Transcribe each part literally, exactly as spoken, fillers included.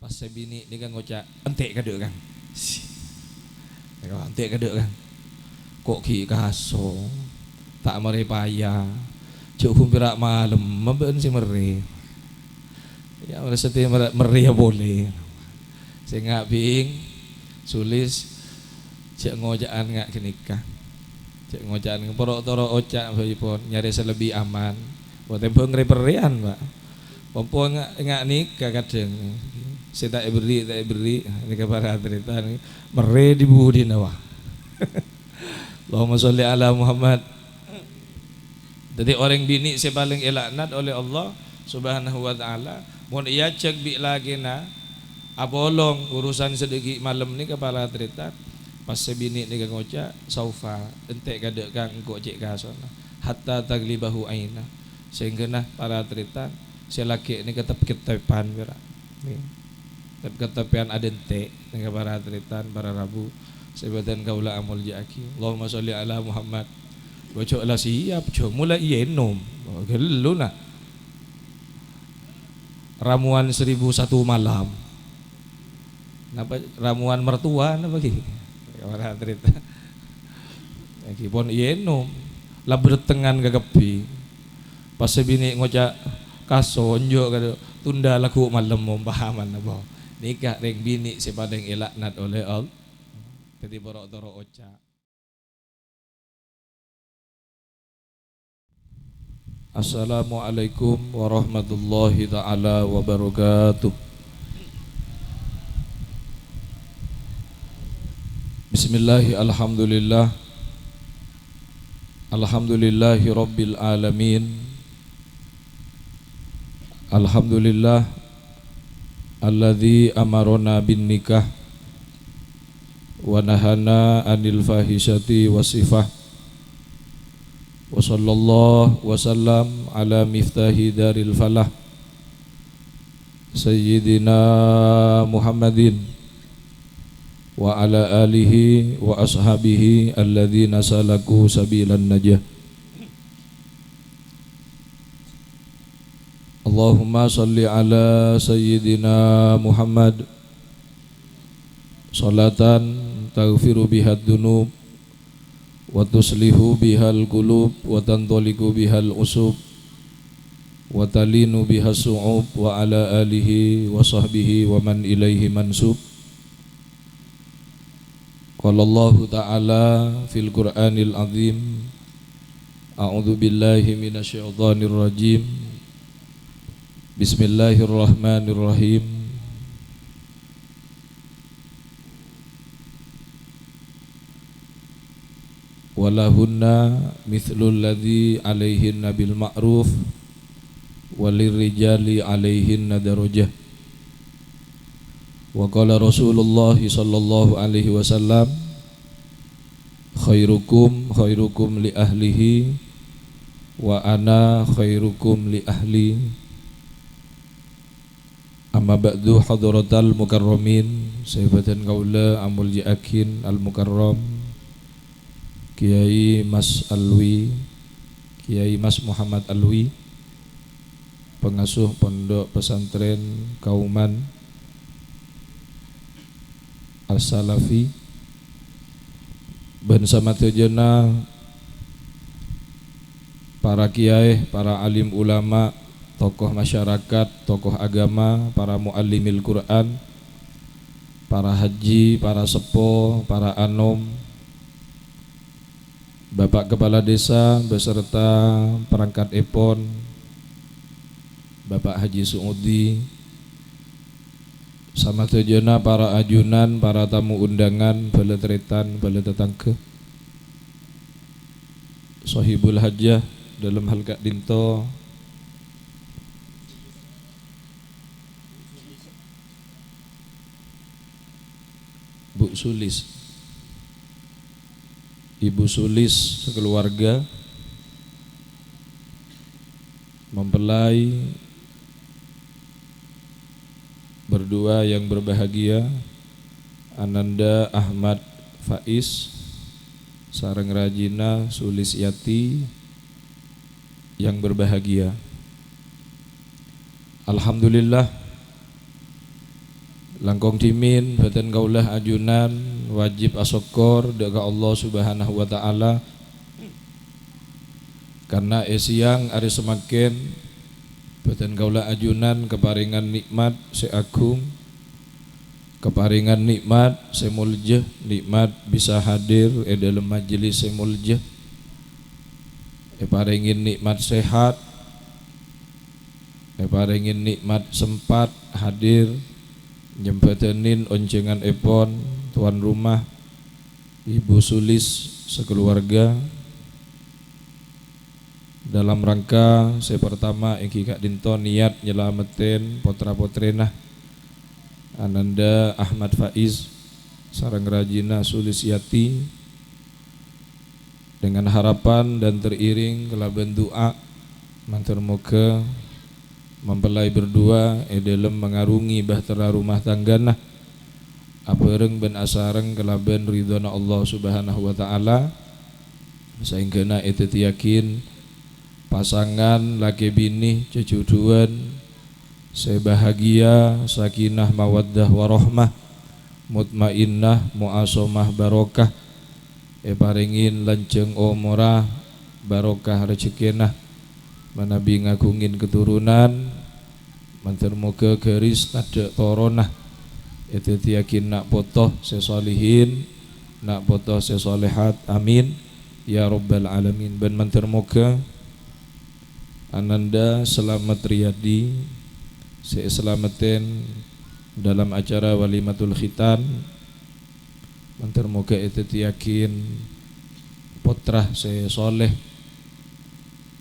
Sè binè' nèka ngoca', "Ente' kadhâ', Kang." Nèka, "Ente' kadhâ', Kang. Ko' ghi' kaso, ta' marè paya, jhâ' ghun pèra' malem, bâ'na sè merrè." Ya, marè satèya merrè, merrè ya polè. Sènga', Bhing, Sulis, jhâ' ngoca'an nga' ghânèka. Jhâ' ngoca'an, poro-toro oca', bhâi pon, nyarè sè lebbi aman. Bâ tèmbhâng rè-perrèyan, Pak. Pompo nga', nga' nèka kadhâng. Sè ta' èberri', ta' èberri'. Nèka para tarètan. Merrè dhi-budhina, wah. Allahumma sholli ala Muhammad. Dhâddhi, orèng binè' sè palèng èlaknat oleh Allah Subhanahu wa Ta'ala, mon èajhâk bi' lakèna apolong urusan sè dhâggi' malem nèka para tarètan, pas sè binè' nèka ngoca', "Saufa, ente' kadhâ', Kang, engko' cè' kasona, hatta taghlibahu aina." Sèngghâna para tarètan, sè lakè' nèka tep-kettepan, pèra'. Ngghi. Tep-kettepan adhânte', nèka para tarètan, para rabu, sè bhâdhân kaulâ amolja'aghi. Allahumma sholli ala Muhammad. Bâjâ la siap, jhâ' molaè ènom. Oh, ghellu, na. Ramuan seribu satu malam. Napa ramuan mertua napa ghi? Para tarètan. Ghi pon ènom. La bertengan kakabbhi. Pas sè binè' ngoca', "Kaso, enjâ', kadhâ', tunda lagghu' malem," ompamana napa. Nèka rèng binè' sè palèng èlaknat oleh Allah. Dhâddhi poro-toro oca'. Assalamualaikum warahmatullahi ta'ala wabarakatuh. Bismillah, alhamdulillah. Alhamdulillahi rabbil alamin. Alhamdulillah alladzi amarona bin nikah wa nahana anil fahisyati was sifah. Wa sallallahu wa sallam ala miftahi daril falah, Sayyidina Muhammadin wa ala alihi wa ashabihi alladzina salaku sabilan najah. Allahumma shalli ala Sayyidina Muhammad, shalatan taghfiru bihad dunub, wa tuslihu bihal qulub, wa tantaliqu bihal usub, wa talinu bihas su'ub, wa ala alihi wa sahbihi wa man ilaihi mansub. Qala Allahu ta'ala fil Qur'anil azim, a'udzu billahi minasy syaithanir rajim. Bismillahirrahmanirrahim. Walahunna mithlul ladzi alaihinna bil ma'ruf, walirrijali alaihinna darajah. Wa qala Rasulullah sallallahu alaihi wasallam, "Khairukum khairukum li ahlihi, wa ana khairukum li ahli." Amma ba'du, hadratal mukarramin, sè bhâdhân kaulâ amolja'aghin al-mukarram Kiai Mas Alwi, Kiai Mas Muhammad Alwi, pangasuh Pondok Pesantren Kauman As-Salafi, bân samadhâjâna para kiyaè, para alim ulama, tokoh masyarakat, tokoh agama, para muallimil Qur'an, para haji, para seppo, para anom, Bapak Kepala Desa beserta perangkatèpon, Bapak Haji Suudi, samadhâjâna para ajunan, para tamu undangan, bhâlâ tarètan, bhâlâ tatangghâ, sohibul hajah dâlem hal ka'dinto, Bu Sulis, Ibu Sulis sekeluarga, mempelai berdua yang berbahagia, Ananda Ahmad Faiz sareng rajina Sulistiati yang berbahagia. Alhamdulillah, Langkong dhimèn bhâdhân kaulâ ajunan wajib asokkor dhâ' ka Allah Subhanahu wa Ta'ala, karna è sèyang arè samangkèn bhâdhân kaulâ ajunan kaparèngan nè'mat sè aghung, kaparèngan nè'mat sè molja, nè'mat bisa hadir è dhâlem majelis sè molja, èparèngè nè'mat sehat, èparèngè nè'mat sempat hadir nyembhâdhânin onjhânganèpon tuan rumah, Ibu Sulis sakeluarga, dalam rangka sè partama èngghi ka'dinto niyat nyalameddhin potra-potrèna Ananda Ahmad Faiz sareng rajina Sulisyati, dengan harapan dan teriring kalabân du'a, mator moghâ mempelai berdua è dhâlem mangarungè bahtera rumah tanggana abhâreng bân asareng kalabân ridhona Allah Subhanahu wa Ta'ala, saèngghâna èdhâddhiyâghin pasangan lakè binè jhujhudhuwân sè bahagia, sakinah, mawaddah, warahmah, mutmainnah, mu'asomah, barokah, èparèngè lanjhâng omorra, barokah rejhekkèna, manabi ngaghungè keturunan, mator moghâ ghâris tadhâ' toronna, èdhâddhiyâghin na' poto sè solihin, na' poto sè solehat. Amin, ya rabbal alamin. Bân mator moghâ Ananda Slamet Riyadi sè èslameddhin dalam acara walimatul khitan, mator moghâ èdhâddhiyâghin potra sè soleh,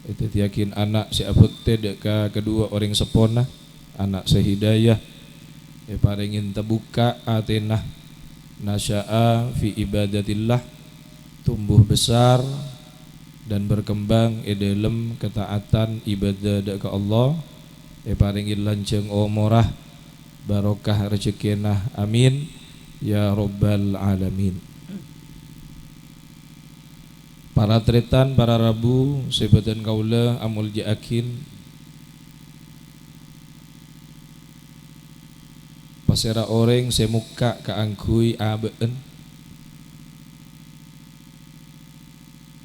èdhâddhiyâghin ana' sè abhâktè dhâ' ka kaduwâ orèng seppona, ana' sè hidayah, èparèngè tabukka' atèna, nasya'a fi ibadatillah, tumbuh besar dan berkembang è dhâlem ketaatan ibadah dhâ' ka Allah, èparèngè lanjhâng omorra, barokah rejhekkèna. Amin, ya rabbal alamin. Para tarètan, para rabu sè bhâdhân kaulâ amoljâ'âghin, pasèra orèng sè mokka' kaangghuy abâ'na?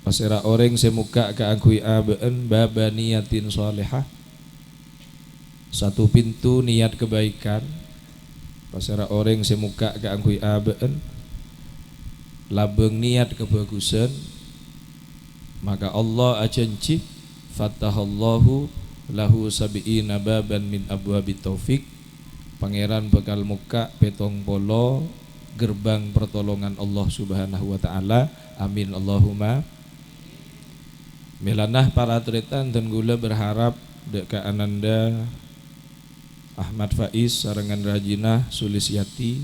Pasèra orèng sè mokka' kaangghuy abâ'na bâbâ niyatin shalèhah? Satu pintu niat kebaikan. Pasèra orèng sè mokka' kaangghuy abâ'na labâng niat kabhâghusân, maka Allah ajhânjhi, "Fatahallahu lahu sab'ina baban min abwabit taufik." Pangèran bhâkal mokka' pèttong polo gerbang pertolongan Allah Subhanahu wa Ta'ala. Amin, Allahumma. Mèlana para tarètan, dhân kaulâ berharap dhâ' ka Ananda Ahmad Faiz sarengngan rajina Sulisyati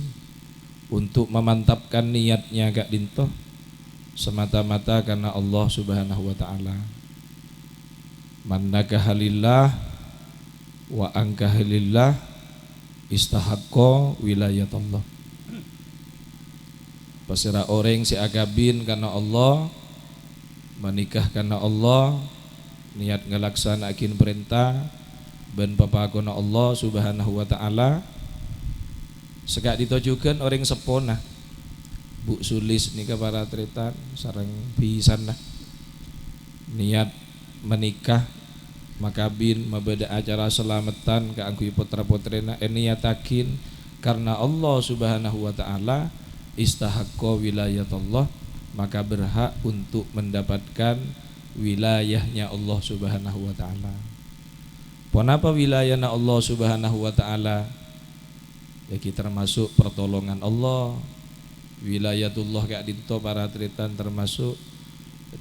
untuk memantapkan niatnya ka'dinto semata-mata karena Allah Subhanahu wa Ta'ala. "Man nakaha lillah wa ankaha lillah istahaqqa wilayatallah." Pasèra orèng sè akabin karna Allah, manikah karna Allah, niat ngalaksana'aghin parènta bân papakonna Allah Subhanahu wa Ta'ala, saka'dinto jhughân orèng seppona, Bu Sulis nèka para tarètan sareng bhisanna. Niat manikah, makabin, mabâdâ acara salameddhân kaangghuy potra-potrèna èniyataghin karna Allah Subhanahu wa Ta'ala, istahaqqa wilayatallah, maka berhak untuk mendapatkan wilayahnya Allah Subhanahu wa Ta'ala. Ponapa wilayana Allah Subhanahu wa Ta'ala? Èngghi termasuk pertolongan Allah. Wilayatullah ka'dinto para tarètan termasuk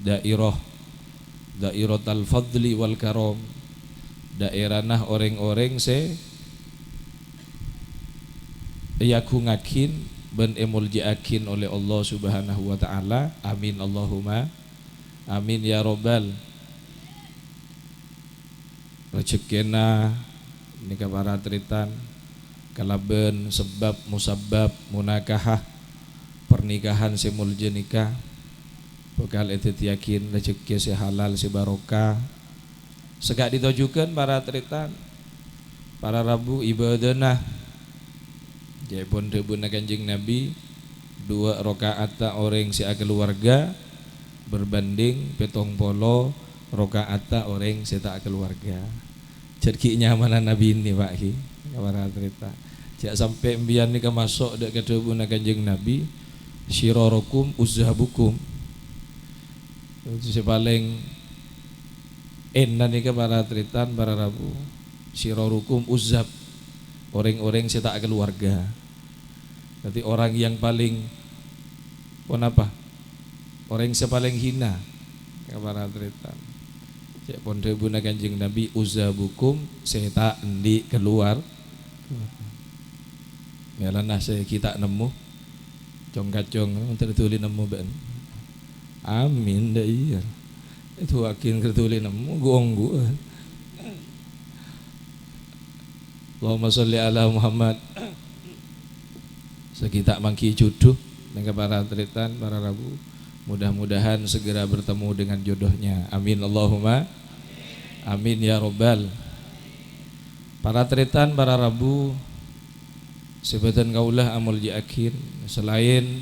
dairah, dairatal fadli wal karam, daerana orèng-orèng sè èagungaghin bân èmoljâ'âghin olè Allah Subhanahu wa Ta'ala. Amin, Allahumma amin, ya rabbal. Rejhekkèna nèka para tarètan, kalabân sabâb musabâb munakahah, pernikahan sè moljâ nèka, bhâkal èdhâddhiyâghin rejhekkè sè halal, sè barokah. Saka'dinto jhughân para tarètan, para rabu ibadana Ca'èpon dhâbuna Kanjeng Nabi, "Duwâ' raka'atta orèng sè akaluwarga berbanding pèttong polo raka'atta orèng sè ta' akaluwarga." Jhât ghi' nyamana Nabi nè, Pak, ghi, para tarètan. Jhâ' sampè' empèyan nèka maso' dâ' ka dhâbuna Kanjeng Nabi, "Syirarukum uzzabukum." Sè palèng ènna nèka para tarètan, para rabu. "Syirarukum uzzab." Orèng-orèng sè ta' akaluwarga. Berarti orang yang paling, ponapa? Orèng sè palèng hina. Ya, para tarètan. Ca'èpon dhâbuna Kanjeng Nabi, "Uzzabukum," sè ta' andi' kaluwar. Mèlana sè ghi' ta' nemmo. Cong-kacong, èntar dhuli nemmo bâ'na. Amin, dâ' iyâ. Èdu'aaghin kèra dhuli nemmo, ghu-ongghu. Allahumma sholli ala Muhammad. Sè ghi' ta' mangghi judhu, nèka para tarètan, para rabu. Mudah-mudahan segera bertemu dengan jodohnya. Amin, Allahumma. Amin, ya Rabbal. Para tarètan, para rabu, sè bâdhân kaulâ amoljâ'âghin, selain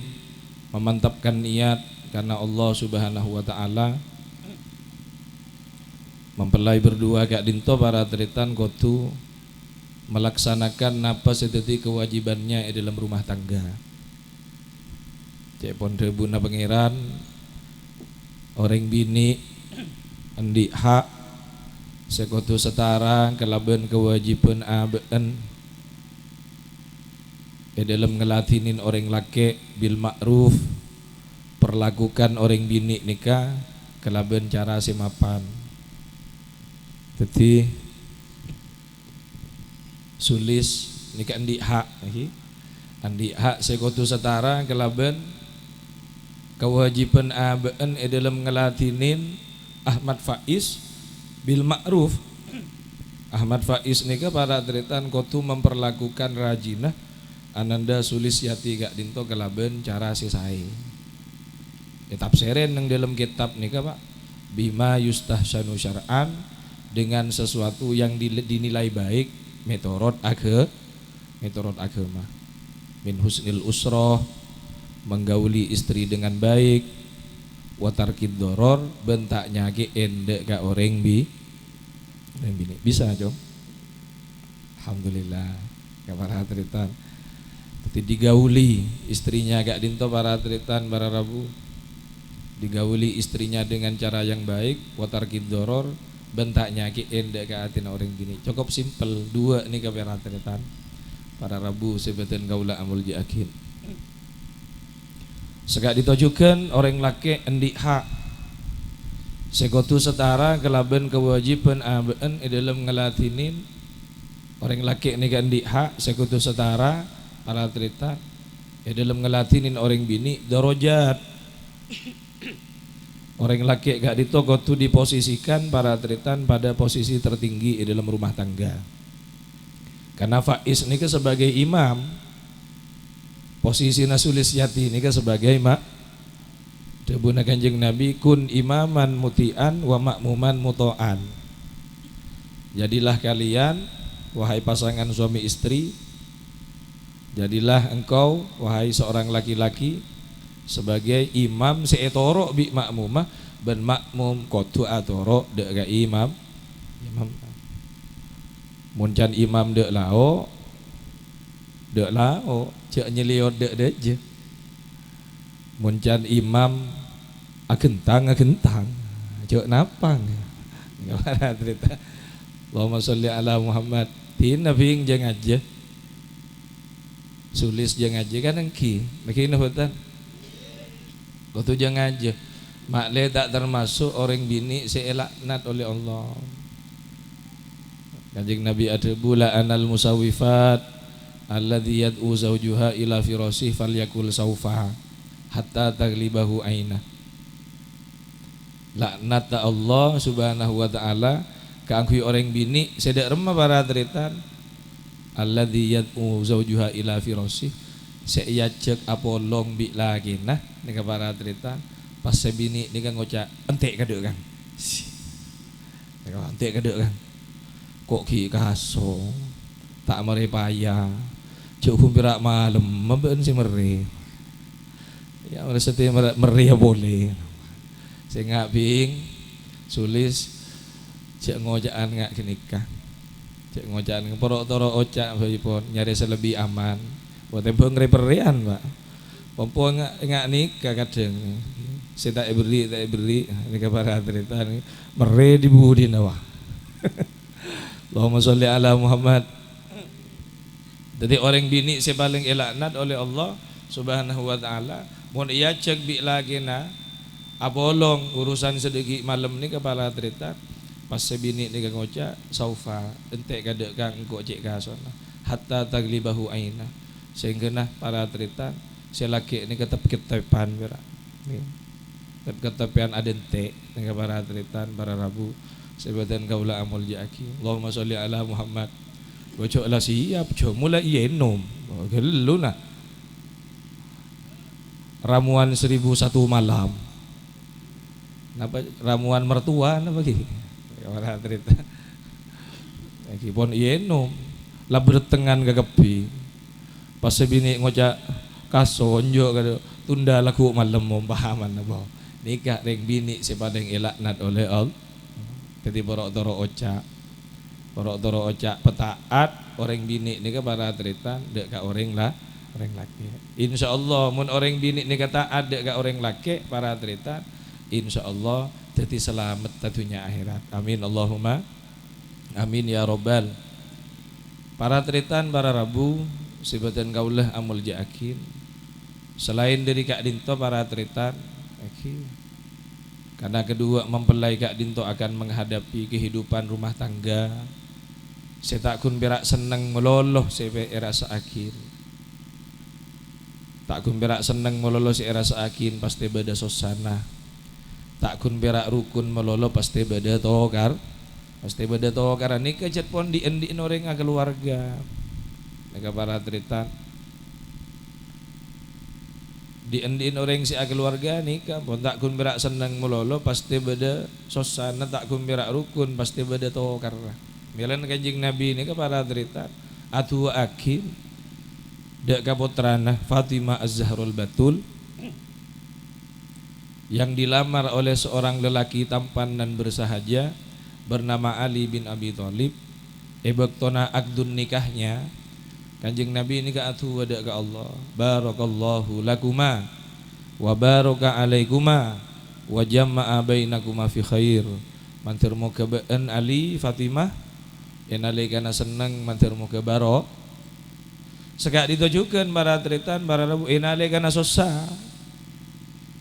memantapkan niat karena Allah Subhanahu wa Ta'ala, mempelai berdua ka'dinto para tarètan kodhu melaksanakan napa sè dhâddhi kewajibannya è dâlem rumah tangga. Ca'èpon dhâbuna Pangèran, orèng binè' andi' ha' sè kodhu setara kalabân kewajiban abâ'na è dâlem ngaladhinin orèng lakè' bil ma'ruf, perlakukan orèng binè' nèka kalabân cara sè mapan. Dhâddhi, Sulis nèka andi' ha', ngghi. Andi' ha' sè kodhu setara kalabân kawajiban abâ'na è dâlem ngaladhinin Ahmad Faiz bil ma'ruf. Ahmad Faiz nèka para tarètan kodhu memperlakukan rajina Ananda Sulistiati ka'dinto kalabân cara sè saè. Ètafsèrè neng dâlem kètab nèka, Pak, "Bima yustahsanu syar'an," dengan sesuatu yang dile-, dinilai baik mètorot agha-, mètorot agama. "Min husnil usroh," menggauli istri dengan baik, "wa tarkid doror," bân ta' nyakè'è endâ' ka orèng bi-, Yang bini bisa, Cong. Alhamdulillah. Ya, para tarètan. Dhâddhi digauli istrinya ka'dinto, para tarètan, para rabu. Digauli istrinya dengan cara yang baik, wa tarkid doror, bân ta' nyakè'è endâ' ka atèna orèng binè'. Cokop simpel, duwâ' nèka, para tarètan, para rabu sè bhâdhân kaulâ amoljâ'âghin. Saka'dinto jhughân orèng lakè' andi' ha' sè kodhu setara kalabân kawâjibhân abâ'na è dâlem ngaladhinin. Orèng lakè' nèka andi' ha' sè kodhu setara, para tarètan, è dâlem ngaladhinin orèng binè' darajat. Orèng lakè' ka'dinto kodhu diposisikan, para tarètan, pada posisi tertinggi è dâlem rumah tangga. Karena Faiz nèka sebagai imam, posisina Sulistiati nèka sebagai ma-, dhâbuna Kanjeng Nabi, "Kun imaman muti'an wa ma'muman muto'an." Jadilah kalian, wahai pasangan suami istri, jadilah engkau, wahai seorang laki-laki, sebagai imam sè ètoro' bi' ma'mumma, bân ma'mum kodhu atoro' dâ' ka imam. Imam. Mon can imam dâ' lao', dâ' lao', jhâ' nyèlèyot dâ'-dâjâ. Mon can imam aghentang-aghentang, jhâ' napang. Ngala' tarètan. Allahumma sholli ala Muhammad. Dinna bhing jhâ' ngajhi. Sulis jhâ' ngajhi kan èngghi. Lagi napa bhunten? Kodhu jhâ' ngajhi. Ma'lè ta' termasuk orèng binè' sè èlaknat oleh Allah. Kanjeng Nabi adhâbu, "La'anal musawwifat, alladzi yad'u zaujuha ila firasyihi falyaqul saufa, hatta taghlibahu aina." Laknatta Allah Subhanahu wa Ta'ala kaangghuy orèng binè' sè dâ' remma, para tarètan, "Alladzi yad'u zaujuha ila firasyihi," sè èajhâk apolong bi' lakèna, nèka, para tarètan, pas sè binè' nèka ngoca', "Ente' kadhâ', Kang." Nèka, "Ente' kadhâ', Kang. Ko' ghi' kaso, ta' marè paya, Jhâ' ghun pèra' malem, bâ'ân sè merrè. Ya, maksudnya mer-, merrè ya polè. Sènga' bhing, Sulis, jhâ' ngoca'an nga' ghânèka. Jhâ' ngoca'an, poro-toro oca' bhâi pon, nyarè sè lebbi aman. Bâ tèmbhâng rè-perrèyan, Pak. Pompo nga', nga' nèka kadhâng. Sè ta' èberri', ta' èberri'. Nèka para tarètan. Merrè dhi-budhina, Pak. Allahumma sholli ala Muhammad. Dhâddhi, orèng binè' sè palèng èlaknat oleh Allah Subhanahu wa Ta'ala, mon èajhâk bi' lakèna apolong urusan sè dhâggi' malem nèka para tarètan, pas sè binè' nèka ngoca', "Saufa, entè' kadhâ' ka engko' cè' kasona, hatta taghlibahu aina." Saèngghâna para tarètan, sè lakè' nèka tep-kettepan pèra'. Ngghi. Tep-kettepan adhânte', nèka para tarètan, para rabu, sè bâdhân kaulâ amolja'aghi. Allahumma sholli ala Muhammad. Ojo la siap, jhâ' molaè ènom. Oh, ghâllu, nah. Ramuan seribu satu malam. Napa ramuan mertua napa ghi? Ya, para tarètan. Laghi pon ènom. La bertengan kakabbhi. Pas sè binè' ngoca', "Kasonjo'," kadhi, "Tunda lagghu' malem," ompamana, bo. Nèka rèng binè' sè palèng èlaknat oleh Allah. Dhâddhi, poro-toro oca'. Poro-toro oca' pata'at orèng binè' nèka para tarètan, dhâ' ka orèng la-, orèng lakè'. Insyaallah, mon orèng binè' nèka ta'at dhâ' ka orèng lakè', para tarètan, insyaallah dhâddhi salamet è dhunnya akhèrat. Amin, Allahumma amin, ya Rabbal. Para tarètan, para rabu, sè bâdhân kaulâ amolja'aghi. Salaèn dhâri ka'dinto, para tarètan, aghi. Karena kedua mempelai ka'dinto akan menghadapi kehidupan rumah tangga sè ta' ghun pèra' senneng malolo sè pè-, èrasa'aghi. Ta' ghun pèra' senneng malolo sè èrasa'aghi, pastè bâdâ sossana. Ta' ghun pèra' rukun malolo, pastè bâdâ tokar-, pastè bâdâ tokaran. Nèka cèt pon dhi'-, andi'-andi'na orèng akaluwarga. Nèka para tarètan. Dhi'-, andi'-, orèng sè akaluwarga nèka pon ta' ghun pèra' senneng malolo, pastè bâdâ sossana, ta' ghun pèra' rukun, pastè bâdâ tokarra. Mèlana Kanjeng Nabi nèka para tarètan adu'aaghi dhâ' ka pottrana Fatimah Az-Zahrul Batul yang dilamar oleh seorang lelaki tampan dan bersahaja bernama Ali bin Abi Thalib. È bâktona akdun nikahnya, Kanjeng Nabi nèka adu'a dhâ' ka Allah, "Barakallahu lakuma wa baraka alaikuma wa jama'a bainakuma fi khair." Mandhâr moghâ bâ'ân Ali, Fatimah, è nalèkana senneng, mandhâr moghâ baro-, Saka'dinto jhughân para tarètan, para rabu, è nalèkana sossa.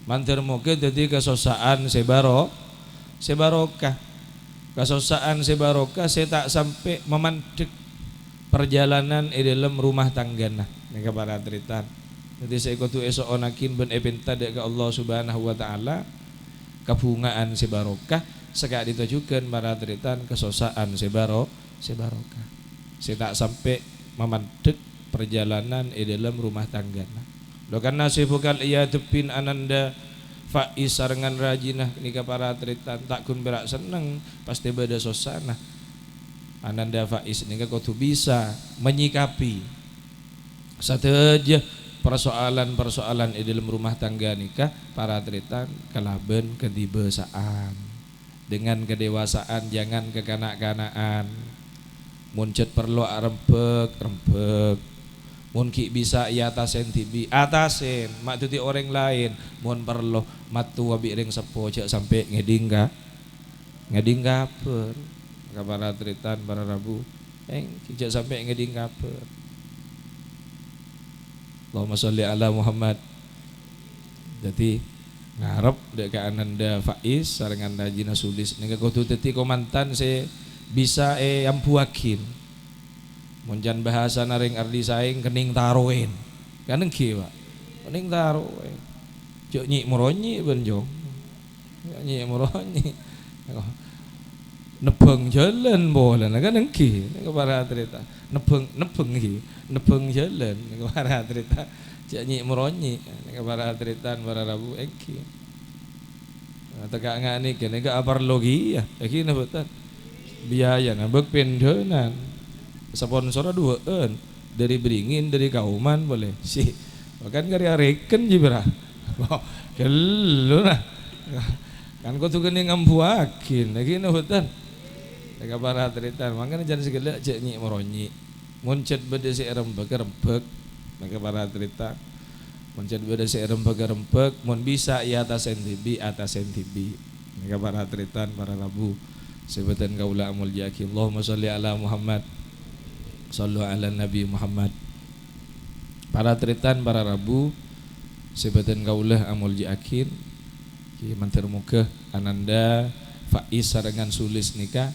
Mandhâr moghâ dhâddhi kasossa'an sè baro-, sè barokah. Kasossa'an sè barokah sè ta' sampè' mamandhek parjhâlânan è dhâlem rumah tangghâna. Nèka para tarètan. Dhâddhi sè kodhu èso'onaghi bân èpènta dhâ' ka Allah Subhanahu wa Ta'ala kabhunga'an sè barokah, saka'dinto jhughân para tarètan kasossa'an sè baro-, sè barokah. Sè ta' sampè' mamandhek parjhâlânan è dhâlem rumah tangghâna. Lo kan nasibukal iyadhebbin Ananda Faiz sarengngan rajina nèka para tarètan ta' ghun pèra' senneng, pastè bâdâ sossana. Ananda Faiz nèka kodhu bisa menyikapi sadhâjâ parsoalan-parsoalan è dhâlem rumah tangga nèka para tarètan kalabân kadhibâsa'an. Dengan kedewasaan, jangan kekanak-kanakan. Mon jhât parlo arembhâk, rembhâk. Mon ghi' bisa èatasèn dhibi', atasèn, ma' dhâddhi orèng laèn. Mon parlo, mattowa bi' rèng seppo, jhâ' sampè' ngèdhing ka-, ngèdhing kabhâr. Ka para tarètan, para rabu, èngghi jhâ' sampè' ngèdhing kabhâr. Allahumma sholli ala Muhammad. Dhâddhi, ngarep dhâ' ka Ananda Faiz sarengngan rajina Sulis nèka kodhu dhâddhi kamantan sè bisa èambuwâghi. Mon can bhâsana rèng Ardi Saèng, kenning taroèn. Kan èngghi, Pak? Kenning taroèn. Jhâ' nyi'-moronyi' bân, Jong. Jhâ' nyi'-moronyi'. Nebbhâng jhâlân polana kan èngghi, nèka para tarètan. Nebbhâng, nebbhâng èngghi, nebbhâng jhâlân, nèka para tarètan. Jhâ' nyi'-moronyi', nèka para tarètan, para rabu èngghi. Nah, teka' nga' nèka, nèka aparlo kèya, èngghi napa bhunten? Biayana bâk pèndhânan. Sponsorra duwâ'ân. Dhâri bringin, dhâri kauman polè. Si, kan karè arèken jiyâ, bârâ. Ghellu, nah. Kan kodhu kennèng ambuwâghi, laghi napa bhunten? Nèka para tarètan, mangkana jhân saghellâ' jhâ' nyi'-moronyi'. Mon jhât bâdâ sè èrembhâk, èrembhâk. Nèka para tarètan. Mon jhât bâdâ sè èrembhâk, èrembhâk. Mon bisa èatasè dhibi', atasè dhibi'. Nèka para tarètan, para rabu. Sè bhâdhân kaulâ amoljâ'aghi. Allahumma shalli ala Muhammad. Shallu ala Nabi Muhammad. Para tarètan, para rabu, sè bhâdhân kaulâ amoljâ'aghi, ghi, mandhâr moghâ Ananda, Faiz sarengngan Sulis nèka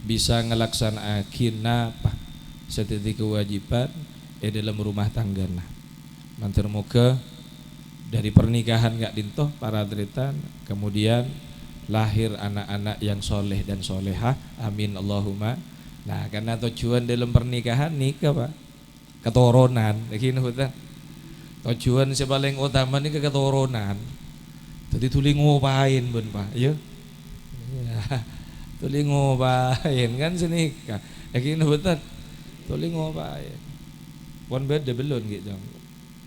bisa ngalaksana'aghi napa sè dhâddhi kawâjibhân è dhâlem rumah tangghâna. Mandhâr moghâ dhâri pernikahan ka'dinto, para tarètan, kemudian lahir anak-anak yang soleh dan solehah. Amin, Allahumma. Nah, karena tujuan dalam pernikahan nèka, Pak. Katoronan, laghi napa bhunten? Tujuan sè palèng utama nèka katoronan. Dhâddhi dhuli ngopaè, bân, Pak, ya? Iyâ. Dhuli ngopaè, kan sanèka. Laghi napa bhunten? Dhuli ngopaè. Pon bâdâ bellun, ghi', Cong?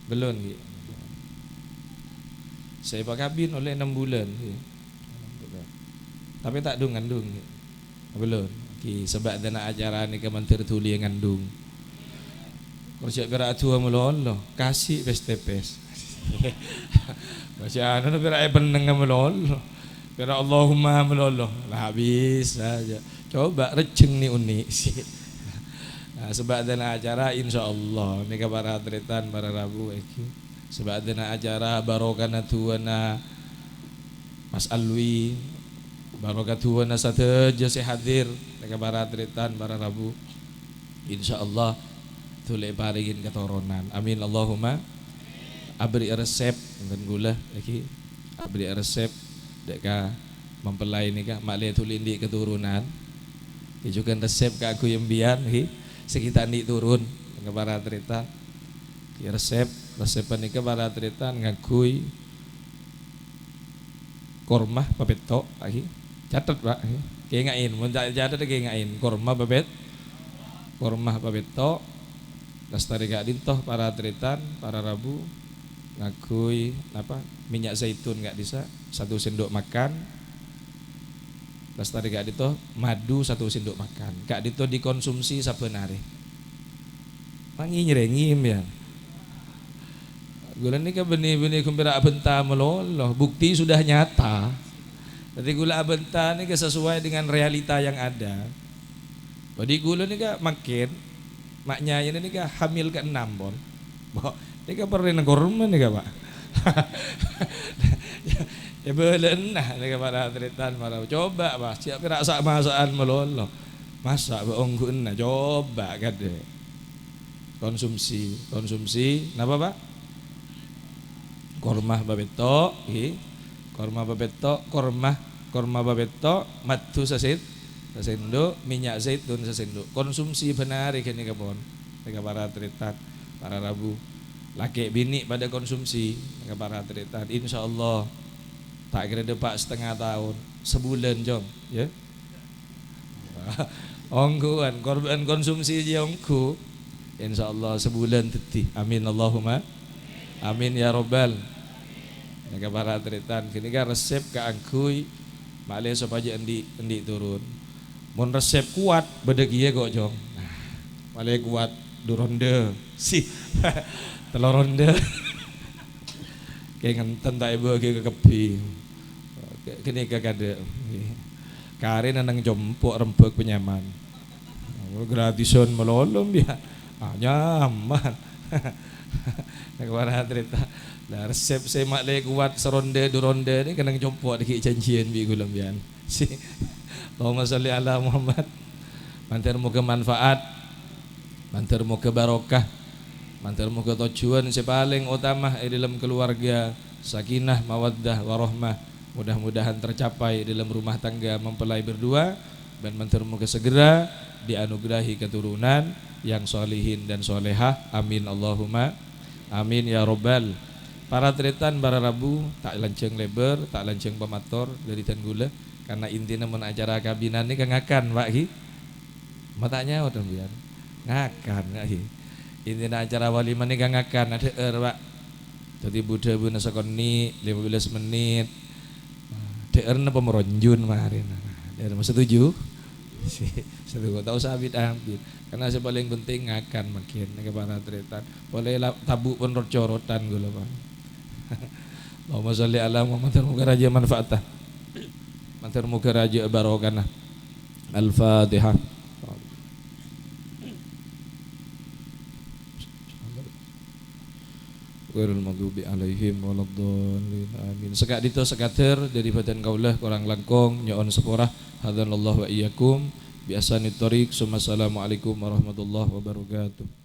Bellun, ghi'? Sè èpakabin ollè ennem bulân, ghi'. Tapè ta' dhung-ngandhung, ghi'. Bellun. Ghi, sabâdhâna acara nèka mandhâr dhuli ngandhung. Kor jhâ' pèra' adu'a malolo, kasi' pès-tèpès. Kor jhâ' anona pèra' èpennengnga malolo. Pèra' Allahumma malolo. La bisa, jhâ'. Coba rejjheng nè'-onè'. Nah, sabâdhâna acara, insyaallah. Nèka para tarètan, para rabu, èghi. Sabâdhâna acara barokana du'ana Mas Alwi, barokah du'ana sadhâjâ sè hadir, nèka para tarètan, para rabu. Insyaallah, dhuli èparèngè katoronan. Amin, Allahumma. Aberri' resep, bân kaulâ, laghi. Aberri' resep, dâ' ka mempelai nèka, ma'lè dhuli andi' katoronan. Èjhughân resep kaangghuy embiyan, ghi. Sè ghi' ta' andi' toron, nèka para tarètan. Ghi resep, resep panèka para tarètan ngangghuy korma papètto', laghi. Catet, Pak, laghi. Kènga'è, mon ta' catet kènga'è. Korma papèt-, korma papètto'. Lastarè ka'dinto para tarètan, para rabu, ngangghuy, napa, minyak zaitun ka'dissa', satu sendok makan. Lastarè ka'dinto, madu satu sendok makan. Ka'dinto dikonsumsi sabbhân arè. Mangè nyèrèngè, ya. Kaulâ nèka bânnè-bânnè ghun pèra' abhânta malolo, bukti sudah nyata. Dhâddhi kaulâ abhânta nèka sesuai dengan realita yang ada. Bâdhi kaulâ nèka mangkèn, ma' nyayana nèka hamil keenam, pon. Bo, nèka perrèna korma nèka, Pak. È bâlâna nèka para tarètan, para. Coba, Pak, jhâ' pèra' sa'-masa'an malolo. Masa' bâ' ongghuwânna, coba kadhi. Konsumsi, konsumsi, napa, Pak? Korma papètto', ghi. Korma papètto', korma, korma papètto', madu sasen-, sasendok, minyak zaitun sasendok. Konsumsi bhân arè ghânèka pon. Nèka para tarètan, para rabu. Lakè' binè' padâ konsumsi, nèka para tarètan. Insyaallah, ta' kèra dâpa' satengnga taon, sabulân, Cong, ya. Ongghuwân, korbhân konsumsi jiyâ ongghu. Insyaallah sabulân dhâddhi. Amin, Allahumma amin, ya rabbal. Nèka para tarètan, ghânèka resep kaangghuy ma'lè sopajâ andi', andi' toron. Mon resep kowat, bâdâ kèya kok, Cong. Nah, ma'lè kowat, du rondhâ. Si, tello rondhâ. Kèngènten ta' èbâghi ka kabbhi. Ghânèka kadâ'. Karèna neng compo' rembhâk panyaman. Gratisan malolo, biya'. Ah, nyaman. Nèka para tarètan. Lah, resep sè ma'lè kowat sarondhâ du rondhâ nèka neng compo' dhâggi' janjiyân bi' kaulâ sampèyan. Si. Allahumma sholli ala Muhammad. Mandhâr moghâ manfaat. Mandhâr moghâ barokah. Mandhâr moghâ tojjhuwân sè palèng otama è dhâlem kaluwarga, sakinah, mawaddah, warahmah, mudah-mudahan tercapai è dhâlem rumah tangga mempelai berdua, bân mandhâr moghâ segera dianugerahi keturunan yang sholihin dan sholehah. Amin, Allahumma amin, ya rabbal. Para tarètan, para rabu, ta' lanjhâng lèbâr, ta' lanjhâng pamator dhâri dân kaulâ, karna intina mon acara kabinan nèka ngakan, Pak, ghi. Ma' ta' nyaot sampèyan. Ngakan, ghi. Intina acara walimah nèka ngakan, adhâ'âr, Pak. Dhâddhi bu-dhâbuna sakonè', lima belas menit. Dhâ'âr napa maronjhun marèna. Dhâ'âr, setuju? Setuju, ta' osa abit-abit. Karena sè palèng penting ngakan mangkèn, nèka para tarètan. Polè la-, tabu' pon rot-corotan ghulâ, Pak. Allahumma sholli ala Muhammad, moghâ rajâ manfaatnya. Mator moghâ rajâ barokana. Al-Fatihah. Ghairil maghdubi alaihim waladdallin. Amin. Saka'dinto sakadhâr dhâri bhâdhân kaulâ, korang langkong nyo'on sapora. Hadanallahu wa iyyakum bi ahsanit thariq. Tsumma assalamualaikum warahmatullahi wabarakatuh.